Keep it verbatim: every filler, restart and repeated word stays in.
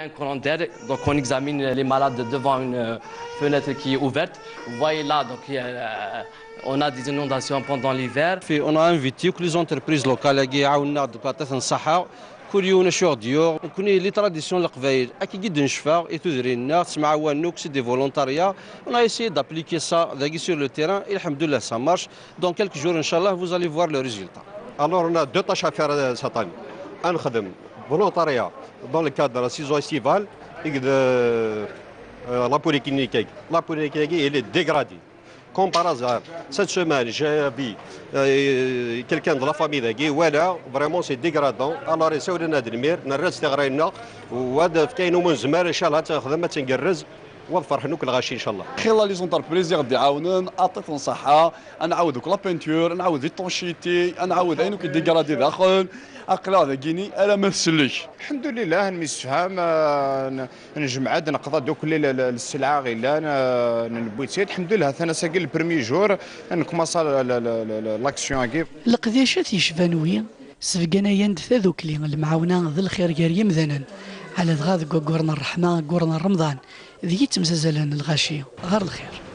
Un courant d'air, donc on examine les malades devant une euh, fenêtre qui est ouverte. Vous voyez là, donc il y a, euh, on a des inondations pendant l'hiver. On a invité toutes les entreprises locales qui ont donné de la tête en Sahara. كل يوم نشوف ديور نكوني لي تراديسيون القبايل اكي قد نشفى اي تدرينا تسمع وانوك سي دي فولونتاريا. On a essayé d'appliquer ça داكي sur le terrain et الحمد لله ça marche. Dans quelques jours ان شاء الله vous allez voir le résultat. Alors on a deux tâches à faire cette année. نخدم volontariat dans le cadre de la saison estivale et de euh, la polyclinique. La polyclinique elle est dégradée. Comme par hasard, cette semaine, j'ai vu euh, quelqu'un de la famille qui voilà, vraiment c'est dégradant. Alors, c'est un admir, on reste réunion, وهذا في كاين ومن زمان ان شاء الله تخدم تنقرز وفرحنوك الغاشي ان شاء الله. خلال les entreprises غادي يعاونن اعطيتهم صحه. نعاود la peinture, نعاود l'étanchéité, نعاود عينك ديكرادي داخل. اقلاغ داكيني الا ما تسلك. الحمد لله نمسفهام آه، نجمع عاد نقضى دوك السلعه غير نبويتي الحمد لله ثنا ساكن le premier jour نكماصا l'action كي. Leqdicat yecban wi sbeganayen-d tadukli, lemɛawna d lxir gar yimdanen, ala dɣa deg waggur n ṛṛeḥma, aggur n Remḍan, deg yettemzazalen lɣaci ɣer lxir.